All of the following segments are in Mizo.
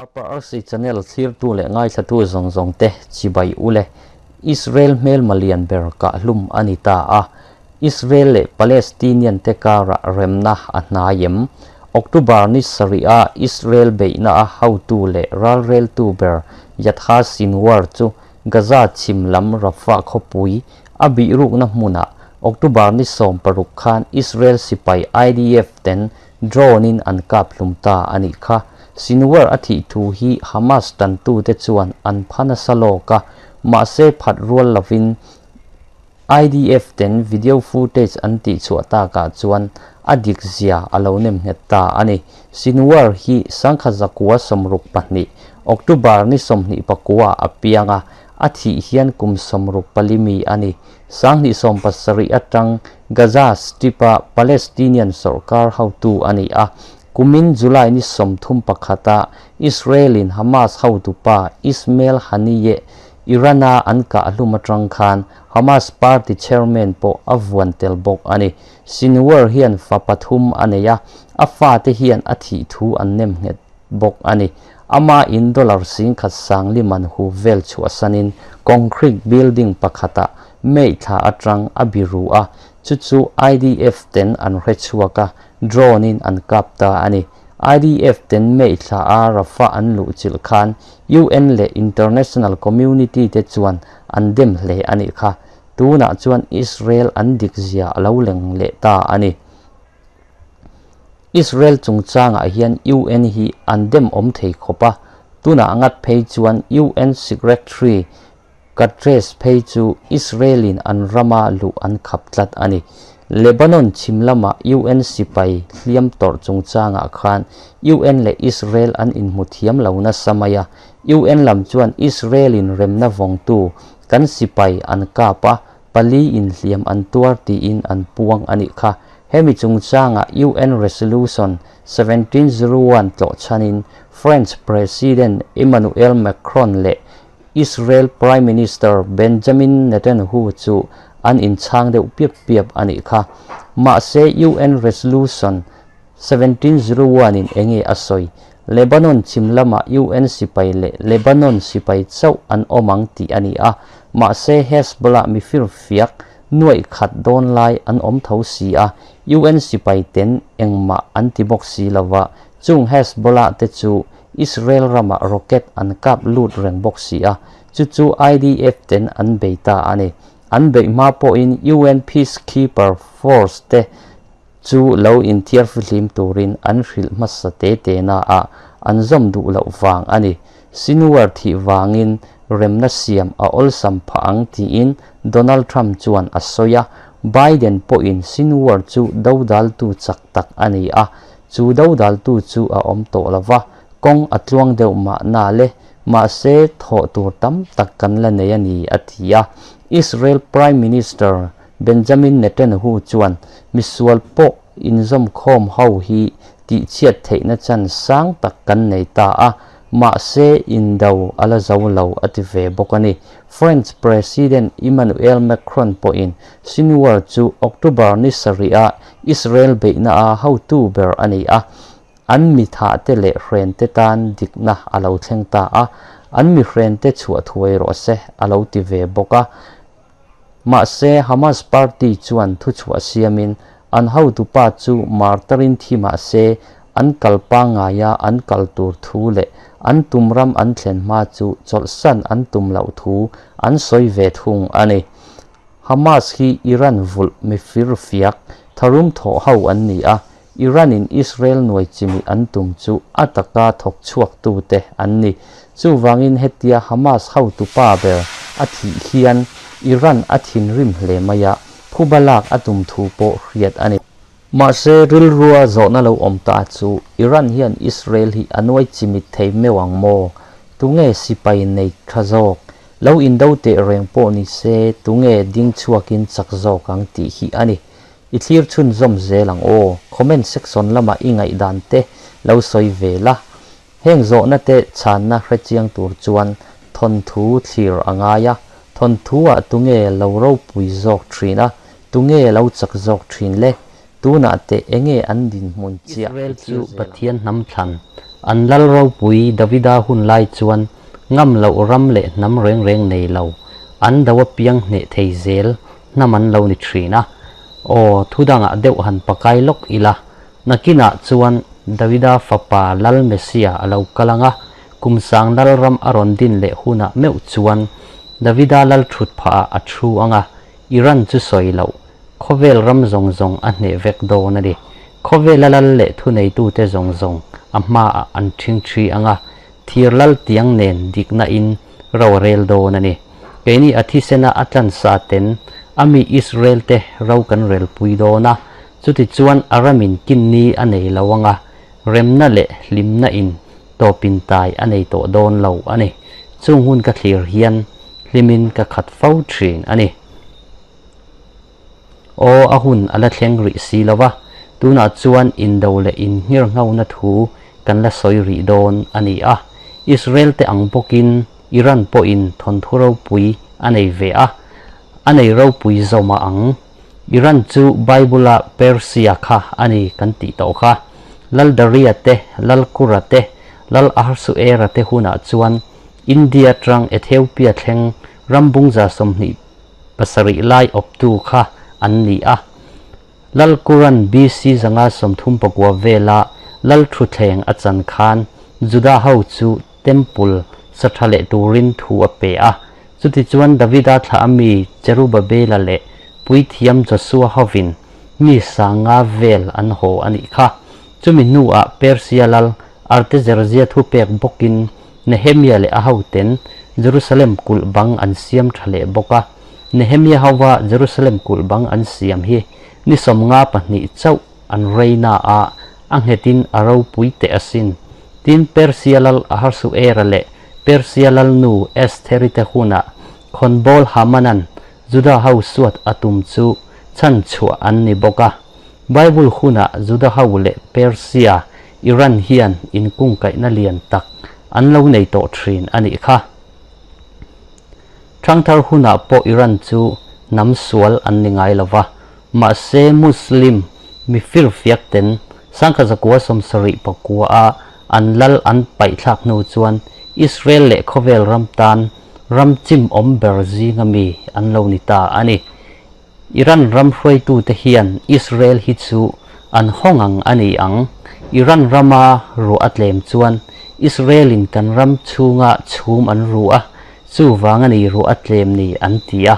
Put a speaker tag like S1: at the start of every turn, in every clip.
S1: Harper RC channel thlirtu leh ngaithlatu zawng zawng te chibai u le. Israel hmelma lian ber kah hlum a ni ta a. Israel leh Palestinian te karah remna a hnai em? October ni sarih a Israel beihna a hotu leh ralreltu ber Yahya Sinwar chu Gaza chhim lam Rafah khawpui a bihrukna hmunah October ni 16 khan Israel sipai IDF ten drone in an kap hlum ta a nih kha. Sinwar a thih thu hi Hamas tantu te chuan an pha nasa lawk a, mahse phat rual lovin IDF ten video footage an tih chhuah takah chuan a dik zia a lo nem nghet ta a ni. Sinwar hi 1962 October ni 29 a piang a, a thih hian kum 64 mi a ni. 1970 atang Gaza Strip a Palestinian sorkar hotu a ni a. Kumin July ni 31 a Israel in Hamas hotupa Ismail Haniyeh Iran a an kah hlum atang khan Hamas party chairman pawh a vuan tel bawk a ni. Sinwar hian fa pathum a nei a, a fa te hian a thih thu an nem nghet bawk a ni. Ama in dollar 10,000 sang liman hu vel chhuah sanin concrete building pakhata mei thla atang a biru a, chu chu IDF ten an hre chhuak a, drone in an kap ta a ni. IDF ten mei thla a Rafah an luh chilh khan UN leh international community te chuan an dem hle a nih kha. Tunah chuan Israel an dik zia a lo leng leh ta a ni. Israel chungchangah hian UN hi an dem awm thei khawp a, tunah ngat phei chuan UN Secretary Guterres phei chu Israel in an rama luh an khap tlat a ni. Lebanon chhim lama UN sipai hliam tawrh chungchangah khan UN leh Israel an inhmu thiam lo nasa mai a. UN lam chuan Israel in remna vawngtu kan sipai an kap a, pali in hliam an tuar tiin an puang a nih kha. Hemi chungchangah UN Resolution 1701 tlawh chhanin French President Emmanuel Macron leh Israel Prime Minister Benjamin Netanyahu chu an inchhang deuh piap piap a nih kha. Mahse UN Resolution 1701 in enge a sawi. Lebanon chhim lama UN sipai leh Lebanon sipai chauh an awm ang tih a ni a. Mahse Hezbollah mifir fiak nuai khat dawn lai an awm tho si a, UN sipai ten engmah an ti bawk si lova, chung Hezbollah te chu Israel rama rocket an kap lut reng bawk si a, chu chu IDF ten an bei ta a ni. An beih hma pawhin UN Peacekeeper Force te chu lo inthiar fihlim turin an hrilh hmasa te te na a, an zawm duh loh vang a ni. Sinwar thih vangin remna siam a awlsam phah ang tiin Donald Trump chuan a sawi a, Biden pawhin Sinwar chu dodaltu chak tak a ni a, chu dodaltu chu a awm tawh lova, kawng a tluang deuh mahna le, mahse thawh tur tam tak kan la nei a ni a ti a. Israel Prime Minister Benjamin Netanyahu chuan misual pawh inzawm khawm ho hi tih chhiat theihna chan sang tak kan nei ta a, mahse indo a la zo lo a ti ve bawk a ni. French President Emmanuel Macron pawhin Sinwar chu October ni sarih a Israel beihna a hotu ber a ni a, an mi thah te leh hren te tan dikna a lo thleng ta a, an mi hren te chhuah thuai rawh se a lo ti ve bawk a. Mahse Hamas party chuan thu chhuah siamin an hotu pa chu martarin thi mahse an kalpa ngaia an kal tur thu leh an tum ram an thlen hma chu chawlhsan an tum loh thu an sawi ve thung a ni. Hamas hi Iran vulh mifir fiak tharum thawh ho an ni a, Iran in Israel nuai chimi an tum chu a taka thawk chhuak tu te an ni. Chuwangin hetia Hamas hotu pa ber a thih hian Iran a thin rim hle mai a, phubalak a tum thu pawh hriat a ni. Mahse rilrua zawhna lo awm ta chu Iran hian Israel hi a nuai chimit thei meuh ang maw? Tunge sipai nei tha zawk? Lo indo teh reng pawh ni se tunge ding chhuakin chak zawk ang tih hi a ni. I thlir chhun zawm zel ang aw. Comment section lama i ngaih dan te lo sawi ve la. Heng zawhna te chhanna hre chiang tur chuan thon thu thlir a ngai a, thon thu ah tunge lo ropui zawk thin a, tunge lo chak zawk thin le? Tunah te enge an din hmun chiah
S2: Israel
S1: i thlir
S2: chu
S1: zel ang.
S2: Pathian hnam thlan.
S1: An lal ropui Davida hun lai chuan ngam loh ram leh hnam reng reng nei lo, an do apiang hneh thei zel hnam an lo ni thin a. Aw, thu dangah deuh han pakai lawk ila, nakinah chuan Davida fapa Lal Messia a lo kal ang a, kum sang lal ram a rawn din leh hunah meuh chuan Davida lal thut phahah a thu ang a, Iran chu sawi loh, khawvel ram zawng zawng a hneh vek dawn a ni. Khawvela lal leh thuneitute zawng zawng a hmaah an ṭhingṭhi ang a, thir lal tiang nen dikna in ro a rel dawn a ni. Keini a thisena a tlansa ten a mi Israel te ro kan relpui dawn a, chutichuan a ramin kinni a nei lo ang a, remna leh hlimna in tawpin tai a nei tawh dawn lo a ni. Chung hun ka thlir hian hlimin ka khat fo thin a ni. Aw, a hun a la thleng rih si lo va, tunah chuan indo leh innghirnghona thu kan la sawi rih dawn a ni a. Israel te ang bawkin Iran pawhin thawnthu ropui a nei ve a, a nei ropui zawmah ang. Iran chu Bible-a Persia kha a ni kan tih tawh kha. Lal Daria te, Lal Kura te, Lal Ahasuera te hunah chuan India atang Ethiopia thleng ram bungza 27 lai awptu kha an ni a. Lal Kuran BC 139 vela Lal Thutthleng a chan khan Juda ho chu Temple sa tha leh turin thu a pe a. Chutichuan Davida thlah a mi Cherubabela leh puithiam Josua hovin mi sanga vel an haw a nih kha. Chumi hnuah Persia lal Artaxerxes thupek bawkin Nehemia leh a hoten Jerusalem kulh bang an siam tha leh bawk a. Nehemia hova Jerusalem kulh bang an siam hi ni 52 chauh an rei na a, a nghetin a ropui teh asin. Tin, Persia lal Ahasuera leh Persia lalnu Estheri te hunah khawnbawl Hamanan Juda ho suat a tum chu chhan chhuah an ni bawk a. Bible hunah Juda ho leh Persia, Iran hian inkungkaihna lian tak an lo nei tawh thin a nih kha. Thangthar hunah pawh Iran chu hnam sual an ni ngai lo va, mahse Muslim mi firfiak ten 1979 a an lal an paihthlak hnu chuan Israel leh khawvel ram tan ram chim awm ber zinga mi an lo ni ta a ni. Iran ram hruaitute hian Israel hi chu an hawng ang a ni ang. Iran rama ruah a tlem chuan Israel-in kan ram chhunga chhum an ru a, chuvang a ni ruah a tlem ni an ti a.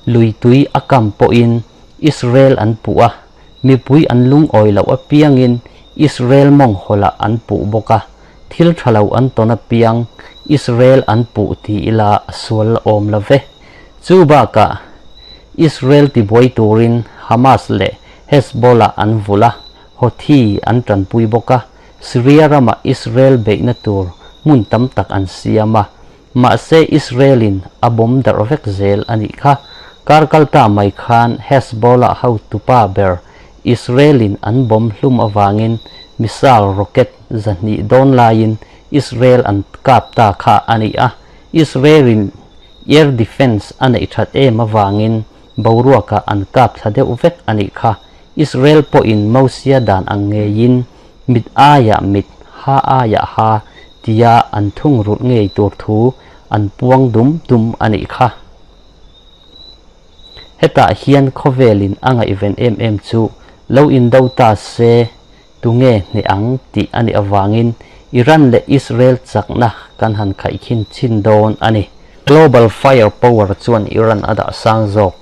S1: Lui tui a kam pawhin Israel an puh a, mipui an lungawi loh apiangin Israel mawng hawlah an puh bawk a, thil tha lo an tawn apiang Israel an puh ti ila a sual awm lo ve. Chu bakah Israel tibuai turin Hamas leh Hezbollah an vulh a, Houthi an tanpui bawk a, Syria ramah Israel beihna tur hmun tam tak an siam a, mahse Israel-in a bawm darh vek zel a nih kha. Kar kal ta mai khan Hezbollah hotupa ber Israel-in an bawm hlum avangin missile rocket 200 dawn laiin Israel an kap ta kha a ni a, Israel-in Air defence a neih that em avangin boruakah an kap thla deuh vek a nih kha. Israel pawhin Mosia dan ang ngeiin mit aiah mit, ha aiah ha tia an thungrulh ngei tur thu an puang dum dum a nih kha. Hetah hian khawvelin a ngaihven em em chu lo indo ta se tunge hneh ang tih a nih avangin Iran leh Israel chakna kan han khaihkhin chin dawn a ni. Global Fire Power chuan Iran a dah sang zawk.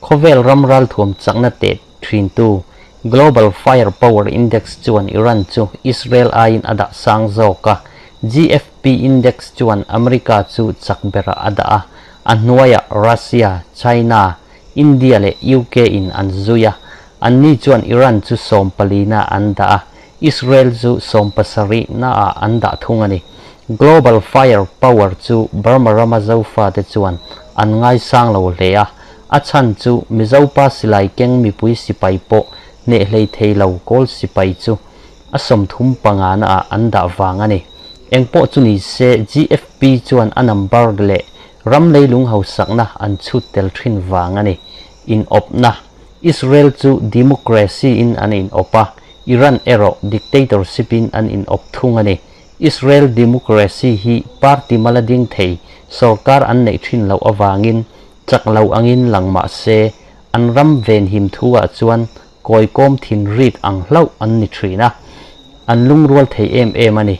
S1: Khawvel ram ralthuam chakna teh thintu Global Fire Power Index chuan Iran chu Israel aiin a dah sang zawk a, GFP Index chuan America chu chak berah a dah a, a hnuaiah Russia, China, India leh UK in an zui a, anni chuan Iran chu 14 na an dah a, Israel chu 70 naah an dah thung a ni. Global Fire Power chu Burma rama Zofa te chuan an ngaisang lo hle a, a chhan chu Mizopa silai keng mipui sipai pawh hneh hlei thei lo kawl sipai chu a 35 naah an dah vang a ni. Engpawh chu ni se GFP chuan a number leh ram leilung hausakna an chhut tel thin vang a ni. In awpna, Israel chu democracy in an in awp a, Iran erawh dictatorship in an in awp thung a ni. Israel democracy hi party mala ding thei sorkar an neih thin loh avangin chak lo angin lang mah se an ram venhim thu-ah chuan kawikawm thin rit ang hlauh an ni thin a, an lungrual thei em em a ni.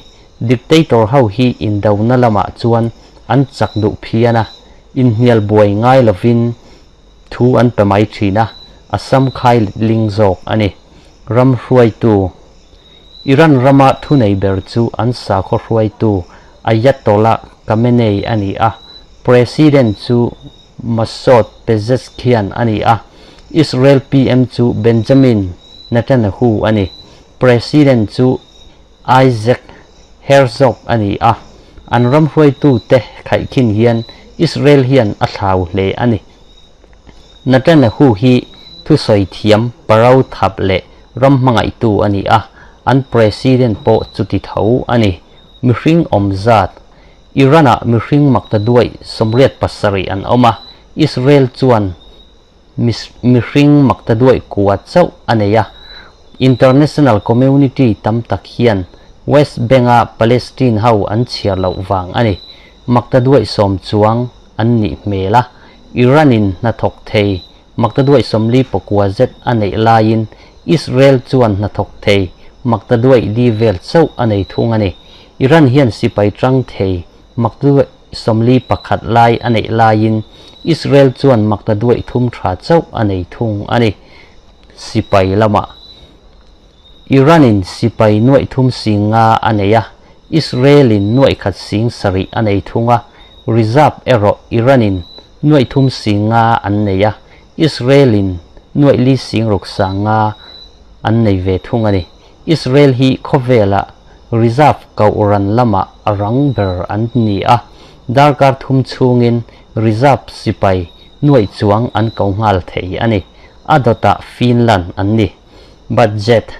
S1: Dictator ho hi indona lamah chuan an chak duh phian a, inhnial buai ngai lovin thu an pe mai thin a, a sam khai ling zawk a ni. Ram hruaitu. Iran rama thunei ber chu an sakhaw hruaitu Ayatollah Khamenei a ni a, President chu Masoud Pezeshkian a ni a, Israel PM chu Benjamin Netanyahu a ni. President chu Isaac Herzog a ni a, an ram hruaitute khaihkhin hian Israel hian a thlau hle a ni. Netanyahu hi thusawi thiam parau thap leh ram hmangaihtu a ni a, an President pawh chuti tho a ni. Mihring awm zat, Iran-ah mihring maktaduaih 87 an awm a, Israel chuan mihring maktaduaih kua chauh a nei a. International community tam tak hian West Bank-a Palestine ho an chhiar loh vang a ni. Maktaduaih sawm chuang an nih hmel a, Iran-in hnathawk thei maktaduaih 49 zet a neih laiin Israel chuan hnathawk thei maktaduaih li vel chauh a nei thung a ni. Iran hian sipai tang thei maktaduaih 41 lai a neih laiin Israel chuan maktaduaih thum tha chauh a nei thung a ni. Sipai lamah Iran-in sipai nuaih thum sing nga a nei a, Israel-in nuaih khat sing sarih a nei thung a, reserve erawh Iran-in nuaih thum sing nga an nei a, Israel-in nuaih li sing ruk sang nga an nei ve thung a ni. Israel hi khawvelah reserve kohhran lamah a rang ber an ni a, darkar thum chhungin reserve sipai nuaih chuang an ko nghal thei a ni. A dawtah Finland an ni. Budget,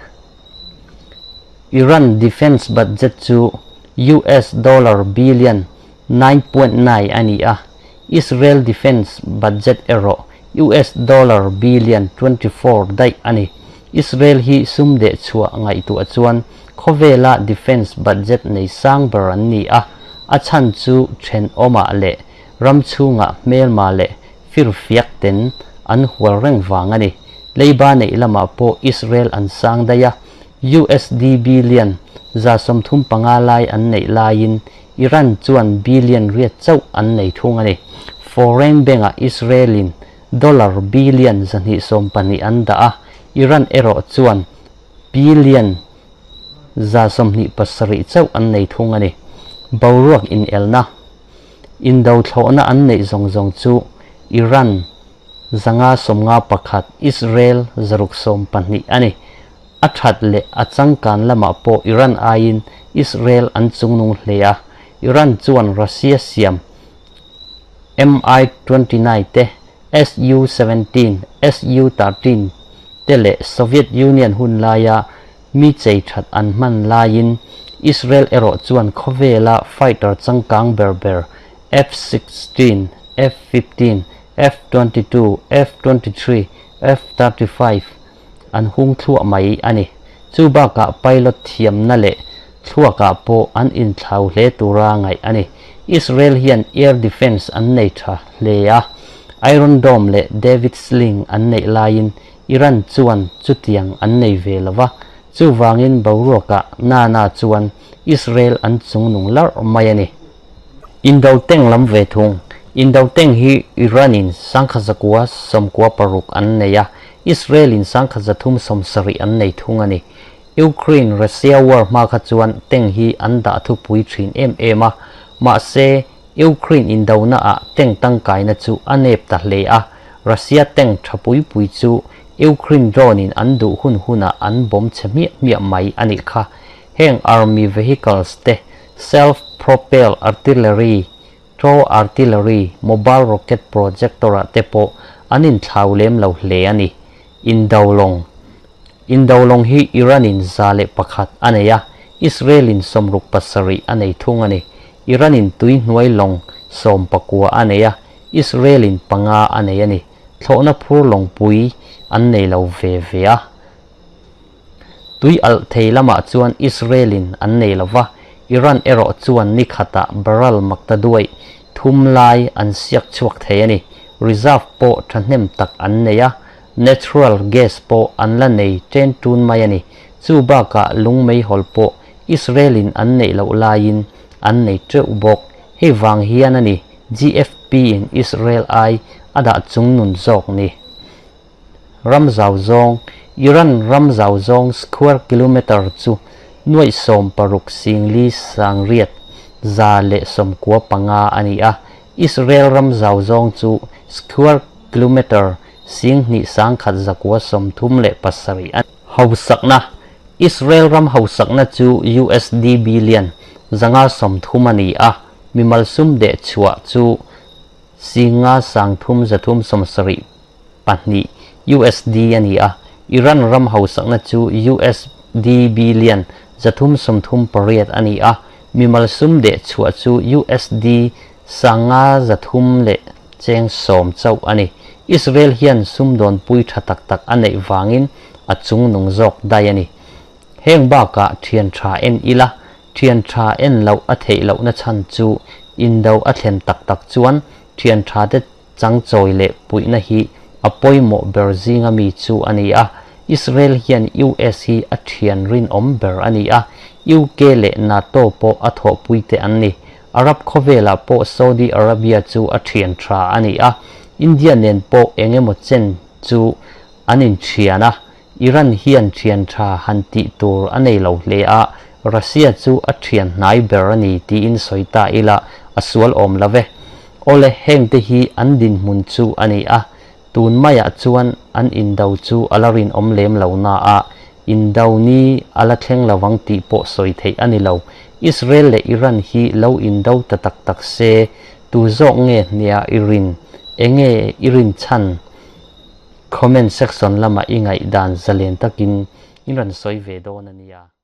S1: Iran defence budget chu US dollar billion 9.9 a ni a, Israel defence budget erawh US dollar billion 24 daih a ni. Israel hi sum deh chhuah ngaihtuah chuan khawvela defence budget nei sang ber an ni a, a chhan chu thenawmah leh ram chhungah hmelma leh firfiak ten an hual reng vang a ni. Leiba neih lamah pawh Israel an sang daih a, USD billion 35 lai an neih laiin Iran chuan billion riat chauh an nei thung a ni. Foreign bank-ah Israel-in dollar billion 220 an dah a, Iran erawh chuan billion 127 chauh an nei thung a ni. Boruak inelna, indo thlawhna an neih zawng zawng chu Iran 551, Israel 612 a ni. A that leh a changkan lamah pawh Iran aiin Israel an chungnung hle a, Iran chuan Russia siam Mi-29 te, Su-17, Su-13 te leh Soviet Union hun laia mi chei that an hman laiin Israel erawh chuan khawvela fighter changkang ber ber F-16, F-15, F-22, F-23, F-35 an hung thluah mai a ni. Chu bakah pilot thiamna leh thluakah pawh an inthlau hle tura ngaih a ni. Israel hian air defence an nei tha hle a, Iron Dome leh David Sling an neih laiin Iran chuan chutiang an nei ve lo va, chuvangin boruakah nana chuan Israel an chungnung larh mai a ni. Indo tank lam ve thung. Indo tank hi Iran-in 1996 an nei a, Israel-in 1370 an nei thung a ni. Ukraine-Russia war hma kha chuan tank hi an dah thupui thin em em a, mahse Ukraine indonaah tank tangkaina chu a nep ta hle a, Russia tank tha pui pui chu Ukraine drone-in an duh hun hunah an bomb chhe hmiah hmiah mai a nih kha. Heng army vehicles te Self-propelled artillery, tow artillery, mobile rocket projector-ah te pawh an inthlau lem lo hle a ni. Indo lawng Indo lawng hi Iran-in 101 a nei a, Israel-in 67 a nei thung a ni. Iran-in tui hnuai lawng 19 a nei a, Israel-in panga a nei a ni. Thlawhna phur lawngpui an nei lo ve ve a. Tui alh thei lamah chuan Israel-in an nei lo va, Iran erawh chuan ni khatah barrel maktaduaih thum lai an siak chhuak thei a ni. Reserve pawh thahnem tak an nei a, natural gas pawh an la nei ṭen ṭun mai a ni. Chu bakah lung meihawl pawh Israel-in an neih loh laiin an nei ṭeuh bawk. Hei vang hian a ni GFP-in Israel ai a dah chungnun zawk ni. Ram zau zawng, Iran ram zau zawng square kilometre chu nuaih 60 singli sangriat 195 a ni a, Israel ram zau zawng chu square kilometre 21 937 a ni. Hausakna, Israel ram hausakna chu USD billion 130 a ni a, mimal sum deh chhuah chu 5 3 372 USD a ni a, Iran ram hausakna chu USD billion 338 a ni a, mimal sum deh chhuah chu USD 500 leh cheng 10 chauh a ni. Israel hian sumdawn pui tha tak tak a neih vangin a chungnung zawk daih a ni. Heng bakah thian tha en ila, thian tha en loh a theih lohna chhan chu indo a thlen tak tak chuan thian tha te changchawi leh puihna hi a pawimawh ber zinga mi chu a ni a. Israel hian US hi a thian rinawm ber a ni a, UK leh NATO pawh a thawhpui te an ni. Arab khawvelah pawh Saudi Arabia chu a thian tha a ni a, India nen pawh eng emaw chen chu an inthian a, Iran hian thian tha han tih tur a nei lo hle a, Russia chu a thian hnai ber a ni tiin sawi ta ila a sual awm lo ve. Awle, hengte hi an dinhmun chu a ni a, tun maiah chuan an indo chu a la rinawm lem lo na a, indo ni a la thleng lovang tih pawh sawi theih a ni lo. Israel leh Iran hi lo indo ta tak tak se, tu zawk nge hnia i rin? Enge i rin chhan? Comment section lamah i ngaihdan zalen takin i rawn sawi ve dawn a nia.